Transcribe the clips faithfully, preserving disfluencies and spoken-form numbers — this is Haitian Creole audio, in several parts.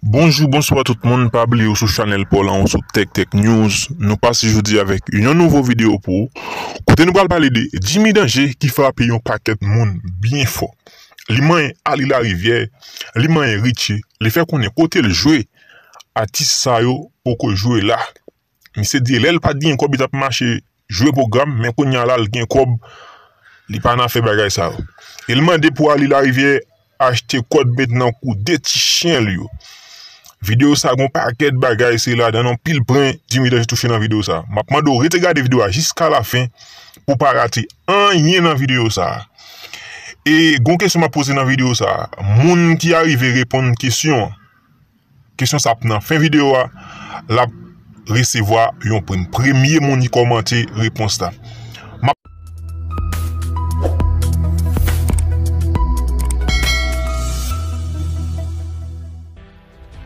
Bonjou, bonswa tout moun. Pa bliye w sou chanèl pa w la, ou sou Tech Tech News. Nou pase jodi avèk yon nouvo videyo pou ou. Kote nou pral pale de Jimmy Danger ki frape yon pakèt moun byen fò. Li manyen Ali Larivière, li manyen Richie, li fè konnen kote l jwe, atis sa yo poko jwe la. Misye di lè l pa t gen kòb, li t ap mache jwe pwogram, men kounye a la l gen kòb, li pa nan fè bagay sa yo. E l mande pou Ali Larivière achte kòd met nan kou de ti chen l yo. Videyo sa gon pakèt bagay, se ladan anpil pwen Jimmy Danger touche nan videyo sa. M ap mande w rete gade videyo a jiska lafen pou w pa rate anyen nan videyo sa. E gon kesyon m ap poze nan videyo sa. Moun ki arive reponn kesyon an, kesyon sa ap nan fen videyo a, l ap resevwa yon prim. Premye moun ki kòmante repons la. M ap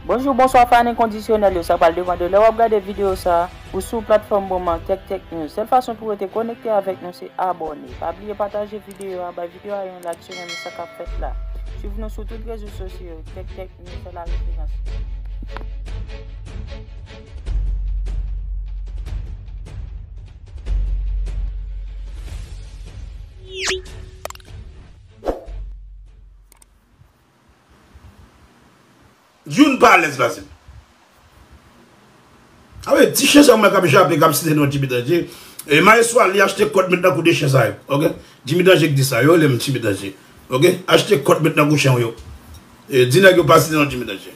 Bonjou, bonswa fan enkondisyonèl yo, sa pral devan de lè w ap gade videyo sa, ou sou platfòm moman Tech Tech News. Sèl fason pou w rete konekte avèk nou se abòne. Pa bliye pataje videyo a, bay videyo a yon like si w renmen sa k ap fèt la. Swiv nou sou tout rezo sosyo yo, Tech Tech News se la referans. Youn pa alèz pase m. Awe, ti chen sa mwen k ap jape, k ap site non Jimmy Danger. E, Maestro Ali achte kòd met nan kou de chen sa yo. Ok? Jimmy Danger ki di sa, yo rele m Jimmy Danger. Ok? Achte kòd met nan kou chen yo. E, di nèg yo pa site non Jimmy Danger.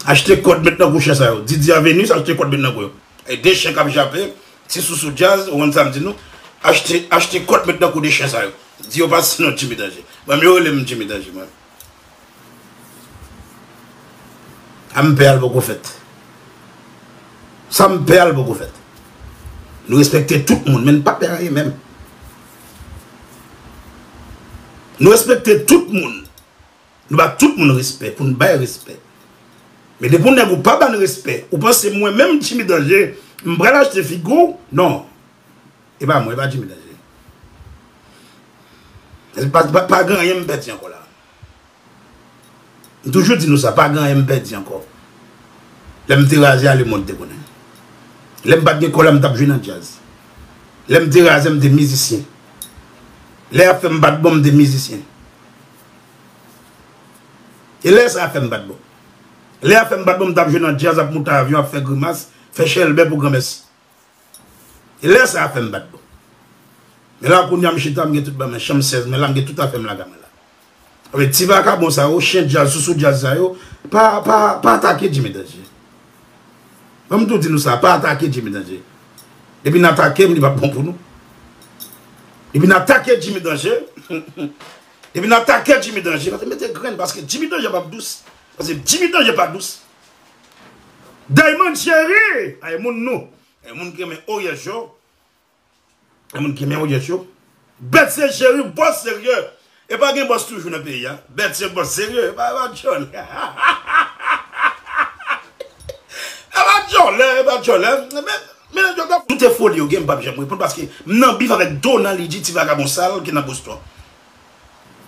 Achte kòd met nan kou chen sa yo. Didi a Venus achte kòd met nan kou yo. E de chen k ap jape, ti sousou djaz, ou konn sa m di nou. Achte, achte kòd met nan kou de chen sa yo. Di yo pa site non Jimmy Danger. Ban m yo rele m Jimmy Danger, mwen. A m pè a l poko fèt. Sa m pè a l poko fèt. Nou respekte tout moun, men n pa pè anyen menm. Nou respekte tout moun. Nou ba tout moun respè, pou n bay respè. Men depi yon nèg ou pa ba n respè, ou panse mwen menm Jimmy Danger, m pral achte figi w? Non. E pa mwen, e pa Jimmy Danger. Pa, pa, pa gen anyen m pèdi ankò la. M toujou di nou sa, pa gen anyen m pèdi ankò. Lè m te raze a, lemonn te konnen. Lè m pa t gen kòb la, m t ap jwe nan djaz. Lè m te raze, m te mizisyen. Lè y ap fè m bat bon, m te mizisyen. E lè sa a fè m bat bon. Lè a fè m bat bon, m t ap jwe nan djaz, ap moute avyon, ap fè grimas, fè chèlbè pou granmèsi. E lè sa a fè m bat bon. Men la kounye a m chita, m gen tout bagay, men chanm sèz mwen la, m gen tout afè m lakay mwen la. Anben, ti vakabon sa yo, chen djaz, sousou djaz sa yo, pa, pa, pa atake Jimmy Danger. Ban m tou di nou sa, pa atake Jimmy Danger. Depi n atake m, li p ap bon pou nou. Depi n atake Jimmy Danger, depi n atake Jimmy Danger, paske mete grenn, paske Jimmy Danger p ap dous. Paske Jimmy Danger pa dous. Diamond Chéri, ay moun nou. Ay moun ki renmen oryèj yo. Ay moun ki renmen oryèj yo. Bèt se Chéri, bòs serye. E pa gen bòs toujou nan peyi a. Bèt se bòs serye. E pa, e pa djòlè. E pa djòlè, e pa djòlè. Men, men, tout foli yo gen, m p ap janm reponn paske m nan bif avèk Donald Lidji, ti vakabon sal ki nan Boston.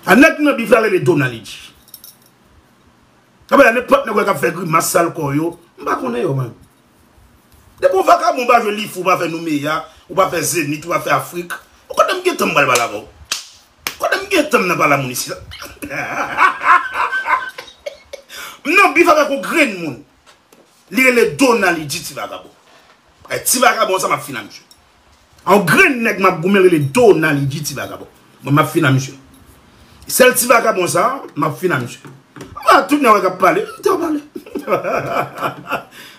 A nèg nan bif la rele Donald Lidji. Sa vle di nenpòt nèg w wè k ap fè grimas sal kò yo, m pa konnen yo, mwen. Depi yon vakabon pa jwe Lifou, pa fè Noumeya, ou pa fè Zenith, ou pa fè Afrik, ou konnen m gen tan m pral pale avè w. Konnen m gen tan m nan pale a moun isi la. M nan bif avèk yon grenn moun. Li rele Donald, li di ti vakabon. Ay, ti vakabon sa, m ap fin ak misye. Yon grenn nèg m ap goumen, rele Donald, li di ti vakabon. Mwen, m ap fin ak misye. Sèl ti vakabon sa, m ap fin ak misye. A, tout nèg wè k ap pale, te w pale.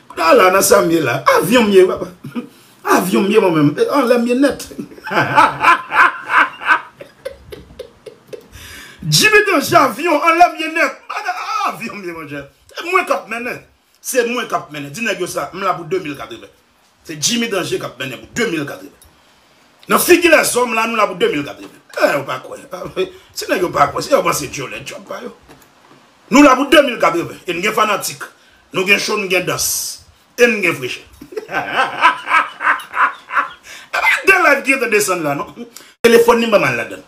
Kounye a la, nan sa m ye la, avyon m ye, papa. Avyon m ye, mwen menm. E, anlè m ye nèt. Jimmy Danger, avyon, anlè m ye nèt. Avyon m ye, monchè. E mwen k ap mennen. Se mwen k ap mennen. Di nèg yo sa, m la pou de mil katreven. Se Jimmy Danger k ap mennen pou de mil katreven. Nan figi lèzòm la, nou la pou de mil katreven. E, yo pa kwè. Si nèg yo pa kwè, si yo panse djòlè, djòb pa yo. Nou la pou de mil katreven. E n gen fanatik. Nou gen cho, n gen dans. E n gen frechè. E pa de live ki gentan desann la, non. Telefòn li m pa mal ladan.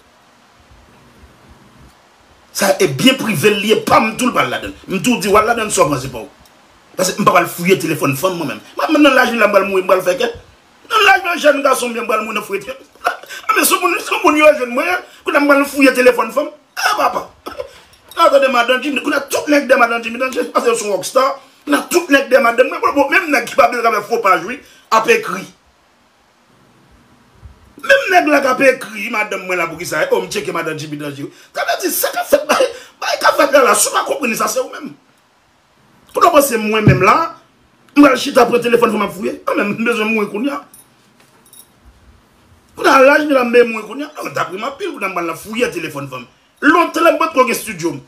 E byen prive l li ye pa m tou l pral ladann. M tou di w al ladann sa w panse pa w. Paske m pa pral fouye telefòn fanm mwen menm. Mwen menm nan laj mwen la m pral mouri, m pral fè kè. Nan laj mwen jèn gason m ye m pral mouri nan fouye telefòn. Anben se moun, se moun yo jwenn mwen, kounye a m pral fouye telefòn fanm. Ah papa. Atande madan Jimmy, kounye a tout nèg dè madan Jimmy Danje, paske yo se yon rockstar. Kounye a tout nèg dè madan mwen, bon, bon, menm nèg ki pa bezwen fè fo paj wi, ap ekri. Menm nèg la k ap ekri madanm mwen la poukisa, oh, m tcheke madan Jimmy Danje. Sa vle di, sa k ap fèt, bay, bay k ap fèt la la, si w pa konprann li, sa se ou menm. Kounye a w panse mwen menm la, m pral chita pran telefòn fanm ap fouye? Anben, m bezwen mouri kounye a. Kounye a laj mwen la, m bezwen mouri kounye a. Non, dapre m anpil, kounye a m pral nan fouye telefòn fanm. Lontan lè m potko gen estidyo m.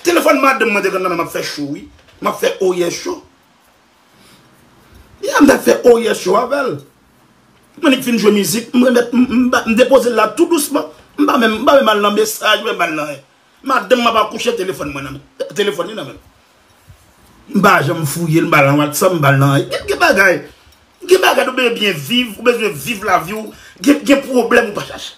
Telefòn madanm mwen te konn nan men m ap fè cho wi. M ap fè oyè cho. Ya m t ap fè oyè cho avè l. Mwen li k fin jwe mizik, m remèt, m, m, m depoze l la tou dousman. M pa menm, m pa menm al nan mesaj, m pa menm al nan anyen. Madanm mwen ap akouche telefòn mwen nan men, telefòn li nan men m. M pa janm fouye l, m pa al nan WhatsApp, m pa al nan anyen. Gen, gen bagay, gen bagay ou bezwen byen viv, ou bezwen viv lavi w, gen, gen pwoblèm ou pa chache.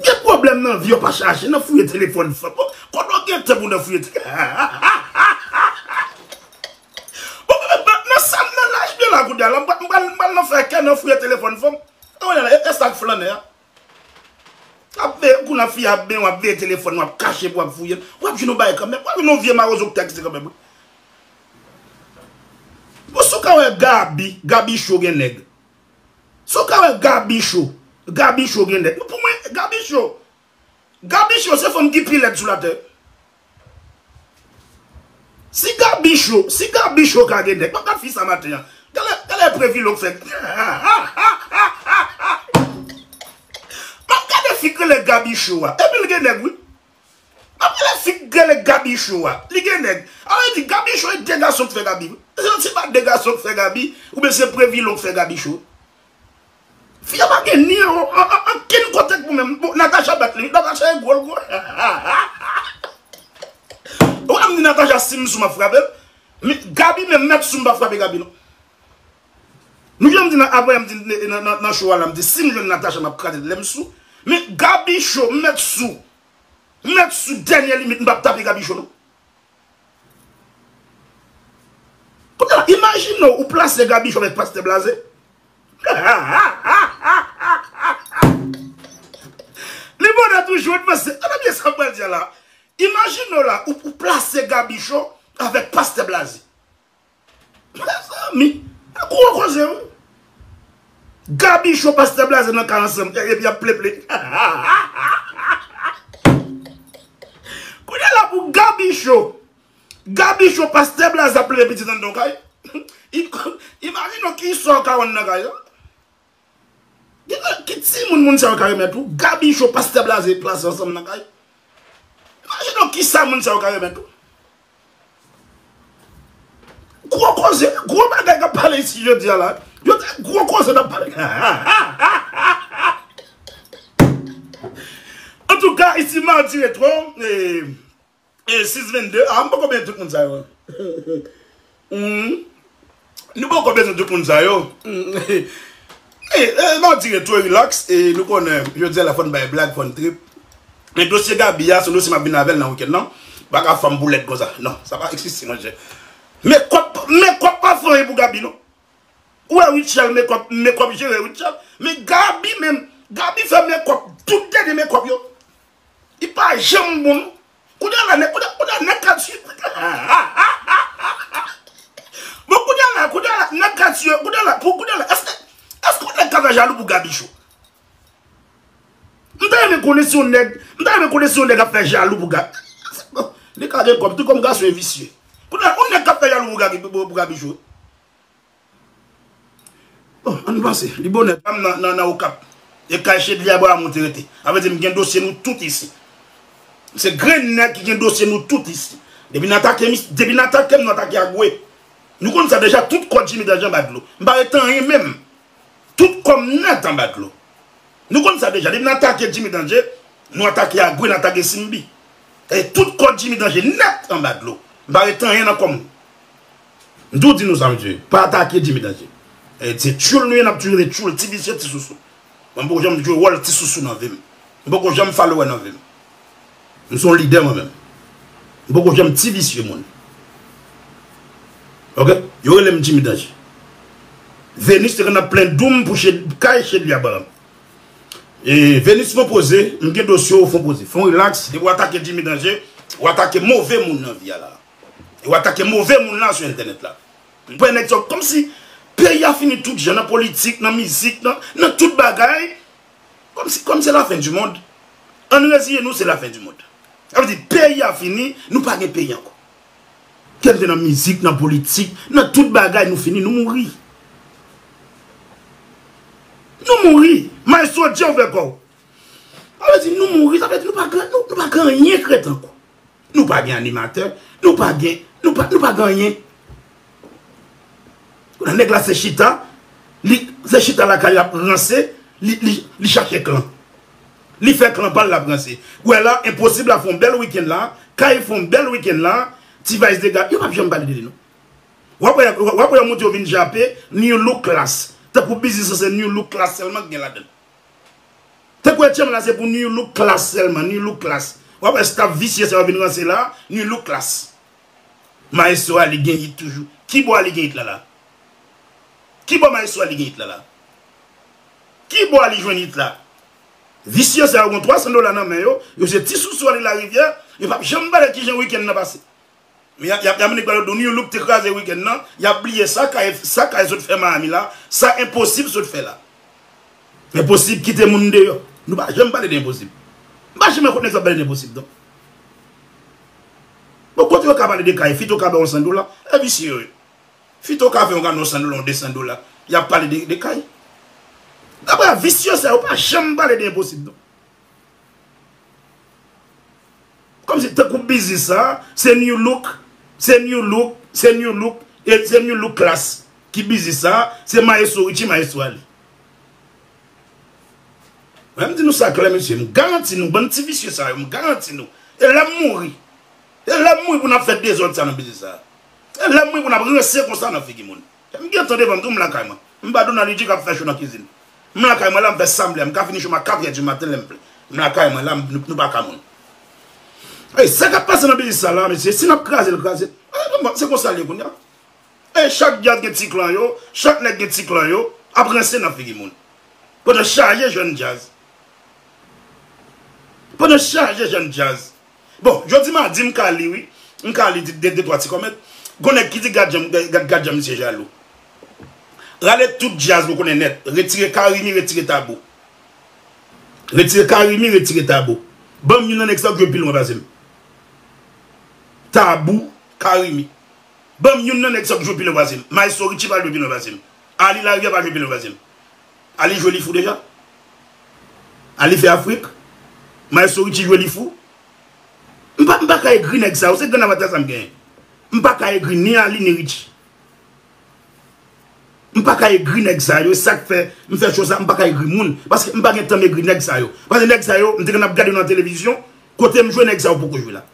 Gen pwoblèm nan vi yo pa chache, nan fouye telefòn fanm. Bon, kote w gen tan pou nan fouye telefòn? Bon, nan sa m nan laj mwen la kounye a la, m pral, m pral, m pral nan fè kè nan fouye telefòn fanm. Kounye a la, e, e sa k flannè a? Ap veye, kounye a fi a ap benyen w, ap veye telefòn, w ap kache pou w ap fouye l. W ap jwenn yon bagay kanmenm. W ap jwenn yon vye mawozo k tèkste kanmenm wi. Bon, si w ka wè Gaby, Gaby Show gen nèg. Si w ka wè Gaby Show, Gaby Show gen nèg. Pou mwen, Gaby Show, Gaby Show se fanm ki pi lèd sou latè. Si Gaby Show, si Gaby Show ka gen nèg, m ap gad fi sa maten an. Gade, gade Previlo k fè. M ap gade fi k rele Gaby Show a. Epi l gen nèg wi. M ap gade fi k rele Gaby Show a. Li gen nèg. A vle di Gaby Show e de gason k fè Gaby wi. Se, se pa de gason k fè Gaby, oubyen se Previlo k fè Gaby Show. Fi a pa gen ni an, an, an, ankenn kote k pou menm. Bon, Natacha bat li. Natacha e gwo l gwo. Ou wè m di Natacha si m sou m ap frape l. Men Gaby menm mèt sou m pa frape Gaby non. Nou jan m di nan, apre m di nan, nan, nan, nan show a la, m di si m jwenn Natacha m ap kraze l lè m sou. Men Gaby Show mèt sou. Mèt sou dènye limit, m p ap tape Gaby Show non. Kounye a la, imajine w, ou plase Gaby Show avèk Pastè Blaze. Li bonè toujou, ou panse, tande byen sa m pral di a la. Imajine w la, ou, ou plase Gaby Show avèk Pastè Blaze. Mezanmi, gwo koze wi. Gaby Show, Pastè Blaze nan kay ansanm, e, epi y ap pleple. Kounye a la pou Gaby Show, Gaby Show, Pastè Blaze ap leve pitit anndan yon kay. Im-, imajine w ki istwa w ka rann nan kay la. Gen ki timoun moun sa yo ka remèt ou? Gaby Show, Pastè Blaze plase ansanm nan kay. Imajine w kisa moun sa yo ka remèt ou. Gwo koze, gwo bagay k ap pale isi jodi a la. Yo te gwo koze n ap pale. Antouka, isi Mardi Retro, e, e, sis vennde, a, m poko bezwen tout moun sa yo. Hmm. Nou poko bezwen tout moun sa yo. Hmm. E, e, Mardi Retro, relax, e, nou konnen, jodi a la fò n bay blag, fò n trip. Men dosye Gaby a, se yon dosye m ap vin avè l nan wikenn nan. Pa ka fè m boulèt konsa. Non, sa pa egziste, monchè. Makeup, makeup pa fè anyen pou Gaby, non. Ou wè Rutshelle, makeup, makeup jere Rutshelle. Men Gaby menm, Gaby fè makeup, tout dènye makeup yo. Li pa janm bon, non. Kounye a la, nèg, kounye a, kounye a, nèg ka tiye. Bon, kounye a la, kounye a la, nèg ka tiye, kounye a la, pou kounye a la, èske, èske yon nèg ka fè jalou pou Gaby Show? M ta renmen konnen si yon nèg, m ta renmen konnen si yon nèg ap fè jalou pou Gaby. Bon, li ka gen kòb, tou kòm gason e visye. Kounye a, yon nèg k ap fè jalou pou Gaby, pou, pou Gaby Show. Bon, ann panse, li bonè pa m nan, nan, nan Okap. E kay Chedly a bò a mwen te rete. A vle di m gen dosye nou tout isi. Se grenn nèg ki gen dosye nou tout isi. Depi n atake mis-, depi n atake m, nou atake Agwe. Nou konn sa deja, tout kò Jimmy Danje anba dlo. M pa rete anyen menm. Tout kò m nèt anba dlo. Nou konn sa deja, depi n atake Jimmy Danje, nou atake Agwe, n atake Simbi. E tout kò Jimmy Danje nèt anba dlo. M pa rete anyen nan kò m. M tou di nou sa, mesye, pa atake Jimmy Danje. E se tchoul nou ye, n ap toujou rete tchoul, ti visye, ti sousou. Mwen m poko janm jwe wòl ti sousou nan vi m. M poko janm follower nan vi m. M se yon lidè mwen menm. M poko janm ti visye moun. Ok? Yo rele m Jimmy Danje. Venus te konn ap plenn dou m pou Ched-, kay Chedly a ban m. E Venus fon poze, m gen dosye w fon poze. Fon relax, depi w atake Jimmy Danje, w atake move moun nan vi a la. E w atake move moun la sou entènèt la. M pran nèg sa kòmsi peyi a fini tout jan, nan politik, nan mizik, nan, nan tout bagay. Kòmsi, kòmsi se la fen di mond. Ann reziye nou, se la fen di mond. Sa vle di, peyi a fini, nou pa gen peyi ankò. Kè n te nan mizik, nan politik, nan tout bagay, nou fini, nou mouri. Nou mouri. Maestro Dje ouvè kò w. Sa vle di, nou mouri, sa vle di, nou pa gen, nou, nou pa gen anyen k ret ankò. Nou pa gen animatè, nou pa gen, nou pa, nou pa gen anyen. Kounye a nèg la se chita, li, se chita lakay li ap ranse, li, li, li chache klan. Li fè klan pa l, l ap ranse. Ou wè la, Enposib la fè yon bèl wikenn la, Kay fè yon bèl wikenn la, T-Vice Degaje, yo p ap janm pale de li non. W ap wè, w ap wè yo monte yo vin jape, New Look Class. Tankou biznis lan se New Look Class sèlman k gen ladan l. Te kwè tchèm la se pou New Look Class sèlman, New Look Class. W ap wè staff visye sa yo vin ranse la, New Look Class. Maestro a li gen hit toujou. Ki bò a li gen hit la la? Ki bò maestro a li gen hit la la? Ki bò a li jwenn hit la? Visye sa yo gon twa san dola nan men yo, yo se ti sousou a li Larivyè, yo p ap janm pale kijan wikenn nan pase. Men y ap, y ap, y ap nèg pale di w New Look te kraze wikenn nan, y ap bliye sa Kay, sa Kay sot fè Miami la, sa Enposib sot fè la. Enposib kite moun deyò. Nou pa janm pale de Enposib. M pa janm wè kote nèg sa ap pale de Enposib non. Bon, kote yo ka pale de Kay, Fito ka ba w yon san dola, e visye yo ye. Fito ka fè yon kado san dola, yon de san dola, y ap pale de, de Kay. Dapre visye sa yo pa janm pale de Enposib non. Kòmsi tankou biznis sa, se New Look, se New Look, se New Look, e se New Look Class ki biznis sa, se Maestro Richie, Maestro Ali. Mwen m di nou sa klè, mesye, m garanti nou, bann ti visye sa yo, m garanti nou. E lè m mouri, e lè m mouri pou n ap fè dezòd sa nan biznis sa. E lè m mouri pou n ap ranse konsa nan figi moun. M gentan devan m tou, m lakay mwen. M pa Donald Richie k ap fè cho nan kizin. M lakay mwen la, m fè sa m vle a. M ka fini cho m a katrè di maten lè m vle. M lakay mwen la, m, nou, nou pa ka moun. Ey, sa k ap pase nan biznis sa la, mesye, si n ap kraze l, kraze l. Eh, bon, se konsa l ye kounye a. Ey, chak djaz gen ti klan yo, chak nèg gen ti klan yo, ap ranse nan figi moun. Pandan chaje jèn djaz. Pandan chaje jèn djaz. Bon, jodi madi, m ka li, wi. M ka li de, de, de twa ti kòmèt. Gon nèg ki di gad jan, gad, gad jan misye jalou. Rale tout djaz nou konnen nèt. Retire Carimi, retire Tabou. Retire Carimi, retire Tabou. Ban m youn nan nèg sa yo k jwe pi lwen pase m. Tabou, Carimi. Ban m youn nan nèg sa k jwe pi lwen pase m. Maestro Richie pa jwe pi lwen pase m. Ali Larivière pa jwe pi lwen pase m. Ali jwe li fou deja. Ali fè Afrik. Maestro Richie jwe li fou. M pa, m pa ka egri nèg sa yo. Se grenn avantaj sa m genyen. M pa ka egri ni Ali ni Richie. M pa ka egri nèg sa yo. E sa k fè m fè cho sa. M pa ka egri moun. Paske m pa gen tan m egri nèg sa yo. Paske nèg sa yo, m te konn ap gade yo nan televizyon. Kote m jwe nèg sa yo poko jwe la.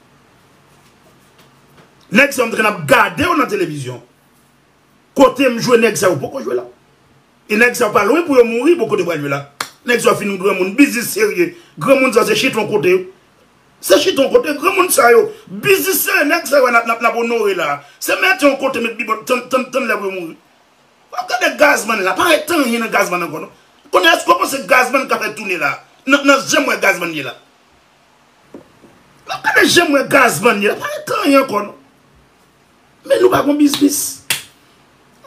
Nèg sa yo, m te konn ap gade yo nan televizyon. Kote m jwe nèg sa yo poko jwe la. E nèg sa yo pa lwen pou yo mouri, bon kote yo pral jwe la. Nèg sa yo fin granmoun, biznis serye. Granmoun sa se chita yon kote. Se chita yon kote, granmoun sa yo. Biznis serye, nèg sa yo n ap, n ap, n ap onore la. Se mete yon kote, met bibòt, tann, tann, tann lè pou yo mouri. W ap gade Gazman la, pa ret anyen nan Gazman ankò non. Kounye a, èske w panse Gazman ka fè toune la? Nan, nan jan m wè Gazman ye la. W ap gade jan m wè Gazman ye la, pa ret anyen ankò non. Men nou pa gon biznis.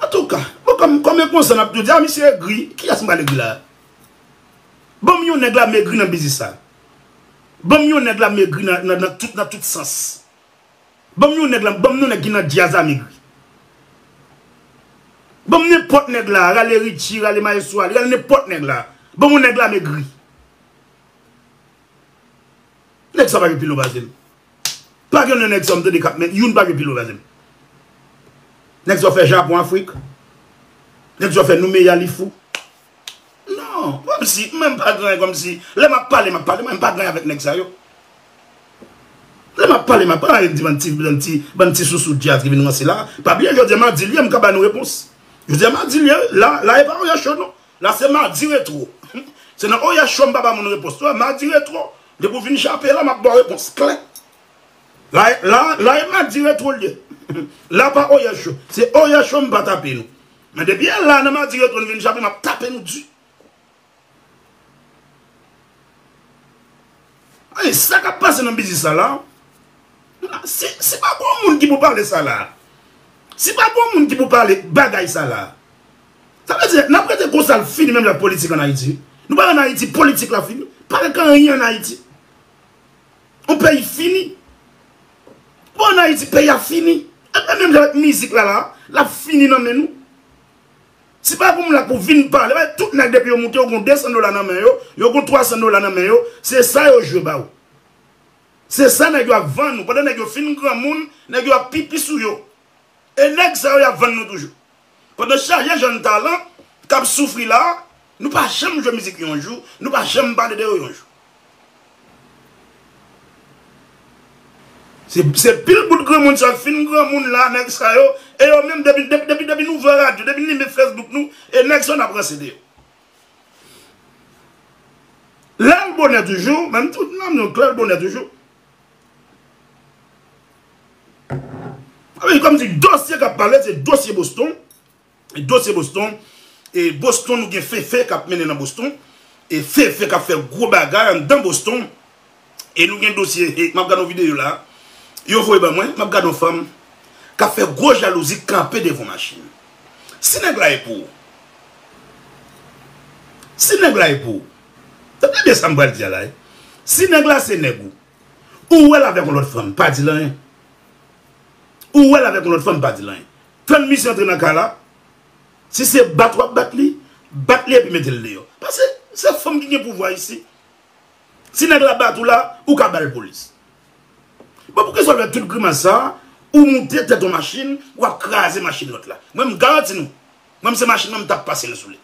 Antouka, bon, kòm, kòm e konsa n ap tou di, a, misye egri, kiyès m pral egri la? Ban m yon nèg la m egri nan biznis sa. Ban m yon nèg la m egri nan, nan, nan tout, nan tout sans. Ban m yon nèg la, ban m yon nèg ki nan djaz la m egri. Ban m nenpòt nèg la, rale Richie, rale Maestro Ali, rale nenpòt nèg la. Ban m yon nèg la m egri. Nèg sa pa jwe pi lwen pase m. Pa gen yon nèg sa m tande k ap men, youn pa jwe pi lwen pase m. Nèg sa fè Japon, Afrik. Nèg sa fè Noumeya, li fou. Non, kòmsi, mwen m pa gen anyen kòmsi. Lè m ap pale, m ap pale, mwen m pa gen anyen avèk nèg sa yo. Lè m ap pale, m ap pale avèk di bann ti, bann ti, bann ti sousou djaz ki vin ranse la. Pa bliye, jodi a madi l ye, m ka ba nou repons. Jodi a madi l ye, la, la e pa Oya Show non. La se madi retwo. Se nan Oya Show m pa ba moun repons. Madi retwo. Depi w vin chape la, m ap ba w repons klè. La, la, la e Madi Retwo l ye. La pa Oye Show. Se Oye Show m pa tape nou. Men depi e la nan Madi Retwo n vin chape, m ap tape nou di. Ay, sa k ap pase nan biznis sa la? Si, si pa gon moun ki pou pale sa la, si pa gon moun ki pou pale bagay sa la, sa vle di, n ap rete konsa l fini menm jan ak politik ann Ayiti. Nou pa wè ann Ayiti, politik la fini. Pa gen anyen ann Ayiti. On peyi fini. Bon, ann Ayiti, peyi a fini. E menm jan ak mizik la, la, l ap fini nan men nou. Si pa pou moun la pou vin pale, bay tout nèg depi yo moute, yo gon de san dola nan men yo, yo gon twa san dola nan men yo, se sa yo jwe ba w. Se sa nèg yo ap vann nou. Pandan nèg yo fin granmoun, nèg yo ap pipi sou yo. E nèg sa yo y ap vann nou toujou. Pandan chaje jèn talan k ap soufri la, nou pa janm jwe mizik yo yon jou, nou pa janm pale de yo yon jou. Se, se pil bout granmoun sa fin granmoun la, nèg sa yo, e yo menm depi, depi, depi, depi n ouvè radyo, depi n limen Facebook nou, e nèg sa yo n ap ranse de yo. Lè l bonè toujou, menm tout nan nou klè l bonè toujou. Amen, kòm di dosye k ap pale, se dosye Boston. E dosye Boston. E Boston, nou gen Fefe k ap mennen nan Boston. E Fefe k ap fè gwo bagay anndan Boston. E nou gen dosye, e m ap gade yon videyo la. Yo voye ban mwen, m ap gade yon fanm k ap fè gwo jalouzi kanpe devan yon machin. Si nèg la e pou ou, si nèg la e pou ou, tande byen sa m pral di a la, wi. Si nèg la se nèg ou, ou wè l avèk yon lòt fanm, pa di l anyen. Ou wè l avèk yon lòt fanm, pa di l anyen. Tann misye antre nan kay la. Si se bat w ap bat li, bat li epi mete l deyò. Paske se fanm ki gen pouvwa isit. Si nèg la bat ou la, ou ka ba l polis. Bon, poukisa w ap fè tout grimas sa a, ou moute tèt yon machin, w ap kraze machin lòt la? Mwen, m garanti nou, mwen, m se machin nan, m t ap pase l sou li.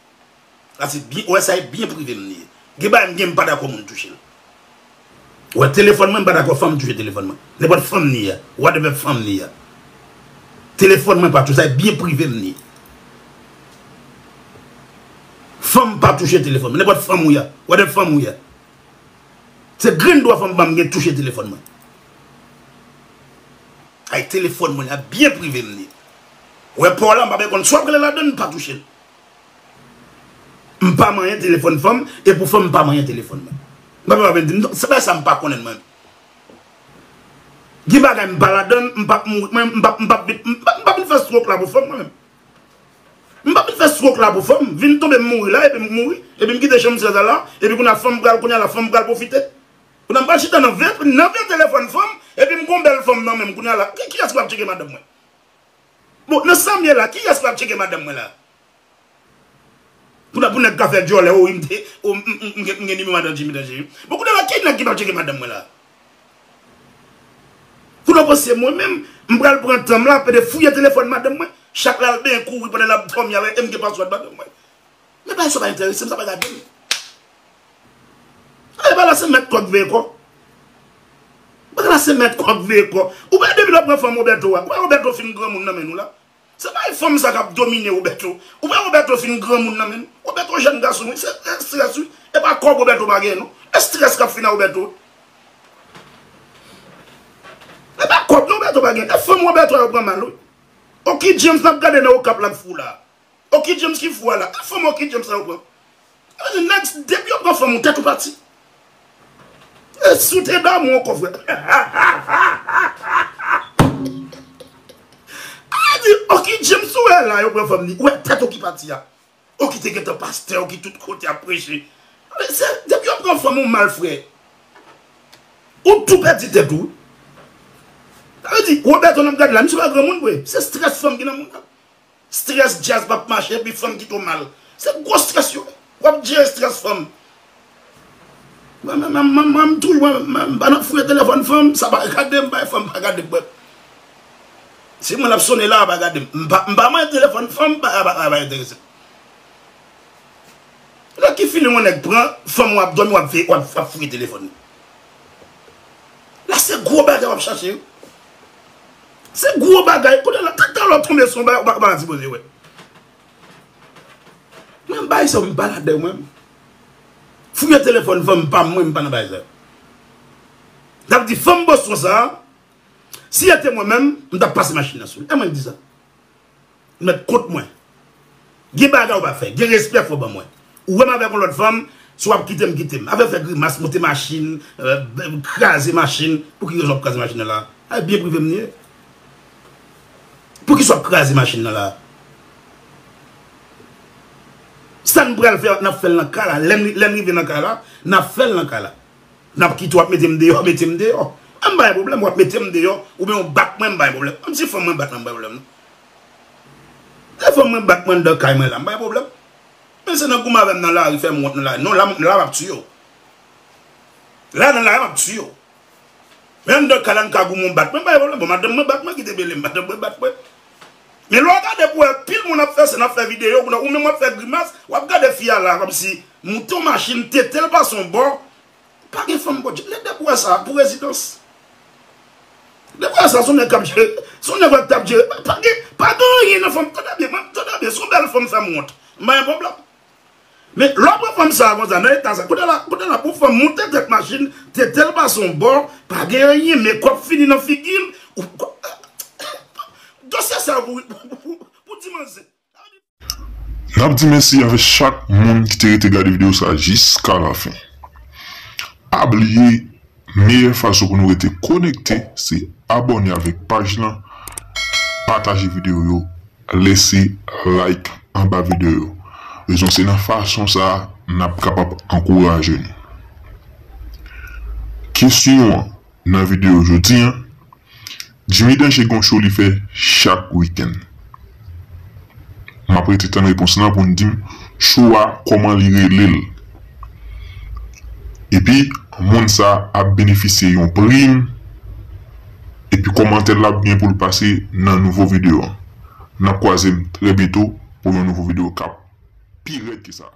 La se byen, ou wè sa e byen prive m li ye. Gen bagay m gen, m pa dakò moun touche l. Ou wè telefòn mwen, m pa dakò fanm touche telefòn mwen. Nenpòt fanm li ye, whatever fanm li ye. Telefòn mwen pa touche, sa e byen prive m li ye. Fanm pa touche telefòn mwen, nenpòt fanm ou ye, whatever fanm ou ye. Se grenn dwa fanm ban m gen touche telefòn mwen. Ay, telefòn mwen la byen prive m li. Ou wè pa w la, m pa bezwen konn sa w ap rele ladann, m pa touche l. M pa manyen telefòn fanm, e pou fanm m pa manyen telefòn mwen. M pa bezwen di m, se pa sa m pa konnen mwen. Gen bagay m pa ladann, m p ap mouri, mwen, m p ap, m p ap vin, m p ap, m p ap vin fè stroke la pou fanm mwen menm. M p ap vin fè stroke la pou fanm, vin tonbe m mouri la, epi m mouri, epi m kite chanm sèz la la, epi kounye a fanm pral, kounye a la fanm pral pwofite. Kounye a m pral chita nan vye, nan vye telefòn fanm, epi m gon bèl fanm nan men m, kounye a la, ki, kiyès ki p ap tcheke madanm mwen? Bon, nan sa m ye la, kiyès ki p ap tcheke madanm mwen la? Kounye a pou nèg ka fè djòlè, o, wi, m te, o, m, m, m, m gen, m gen nimewo madanm Jimmy Danje, wi. Bon, kounye a la, ki nèg ki p ap tcheke madanm mwen la? Kounye a w panse mwen menm, m pral pran tan m la, pede fouye telefòn madanm mwen, chak lè al benyen kouri pandan l ap dòmi avè, e m gen paswòd madanm mwen. Men bagay sa pa enterese m, sa pa gade m. Ay, bagay la se mèt kò k veye kò. Bagay la se mèt kò k veye kò. Ou pa depi lè w pran fanm Roberto a, ou pa Roberto fin granmoun nan men nou la. Se pa fanm sa k ap domine Roberto. Ou pa Roberto fin granmoun nan men nou. Roberto jèn gason, wi, se, se strès, wi. E pa kòb Roberto pa gen, non. E strès k ap fini a Roberto. E pa kòb, non, Roberto pa gen. E fanm Roberto a yo pran mal, wi. Oki James n ap gade nan Okap la k fou la. Oki James ki fou a la. E fanm Oki James la yo pran. Sa vle di, nèg, depi yo pran fanm ou, tèt ou pati. E si w te damou ankò, frè. Sa vle di, Oki James ou wè la, yo pran fanm li. Ou wè tèt Oki pati a. Oki te gentan pastè, Oki tout kote ap preche. Se, depi yo pran fanm ou mal, frè. Ou tou pèdi tèt ou. Sa vle di, Roberto n ap gade la, misye pa granmoun vre. Se strès fanm ki nan moun nan. Strès djaz p ap mache, epi fanm kite w mal. Se gwo strès yo. W ap jere strès fanm. Mwen, mwen, mwen, mwen, mwen, m toujou, mwen, mwen, m pa nan fouye telefòn fanm, sa pa gade m, bay fanm pa gade m, mwen. Se mwen l ap sone la, pa gade m. M pa, m pa manyen telefòn fanm, pa, pa, pa, pa enterese m. Nan ki feeling yon nèg pran, fanm w ap dòmi, w ap ve-, w ap, w ap fouye telefòn li? La se gwo bagay w ap chache, wi. Se gwo bagay. Kounye a la, tout talè w tonbe sou yon bagay, ou pa, ou pa ka sipoze wè. Mwen, bagay sa yo, m pa ladan, mwen. Fouye telefòn fanm pa m, mwen, m pa nan bagay sa yo. Ap di fanm Boston sa, si se te mwen menm, m t ap pase machin nan sou li. E mwen ki di sa. Mèt kont mwen. Gen bagay ou pa fè. Gen respè fò ban mwen. Ou wè m avèk yon lòt fanm, si w ap kite m, kite m. Afè fè grimas, monte machin, euh, kraze machin. Pou ki rezon w ap kraze machin nan la? A, byen prive m li ye. Pou ki sa w ap kraze machin nan la? Sa n pral fè, n ap fè l nan kay la. Lè n, lè n rive nan kay la, n ap fè l nan kay la. N ap kite w ap mete m deyò, mete m deyò. A, m pa gen pwoblèm, w ap mete m deyò, oubyen w bat mwen, m pa gen pwoblèm. Menm si fanm mwen bat mwen, m pa gen pwoblèm, non. Lè fanm mwen bat mwen anndan kay mwen la, m pa gen pwoblèm. Men se nan goumen avè m nan lari, fè m wont nan lari. Non, la, la, m ap tiye w. La, nan lari, m ap tiye w. Men anndan kay la, n ka goumen, w bat mwen, m pa gen pwoblèm. Bon, madanm mwen bat mwen, kite bele m, madanm mwen bat mwen. Men lè w gade pou wè, pil moun ap fè sèn, ap fè videyo, ou menm w ap fè grimas, w ap gade fi a la, kòmsi moute yon machin, tete l pase yon bò, pa gen fanm bò. Lè depi w wè sa, pou rezidans. Depi w wè sa, se yon nèg k ap jere, se yon nèg k ap jere, pa, pa gen, pa gen anyen nan fanm, tande byen, mwen, tande byen, se yon bèl fanm fè m wont. M pa gen pwoblèm. Men lè w pran fanm sa a konsa, nan eta sa, kounye a la, kounye a la, pou fanm moute tèt machin, tete l pase yon bò, pa gen anyen, mekòp fini nan figi l, ou, dosye sa pou, pou, pou, pou, pou di manzè. N ap di mèsi avèk chak moun ki te rete gade videyo sa a jiska lafen. Pa bliye, meyè fason pou nou rete konekte, se abòne avèk paj lan, pataje videyo yo, lese like anba videyo yo. Rezon se nan fason sa a n ap kapab ankouraje nou. Kesyon an nan videyo jodi an, Jimmy Danger gen yon show li fè chak wikenn. M ap rete tann repons lan pou n di m show a kòman li rele l. Epi, moun sa ap benefisye yon prim. Epi kòmantè l ap gen pou l pase nan nouvo videyo an. N ap kwaze m trè byento pou yon nouvo videyo k ap pi rèd ke sa.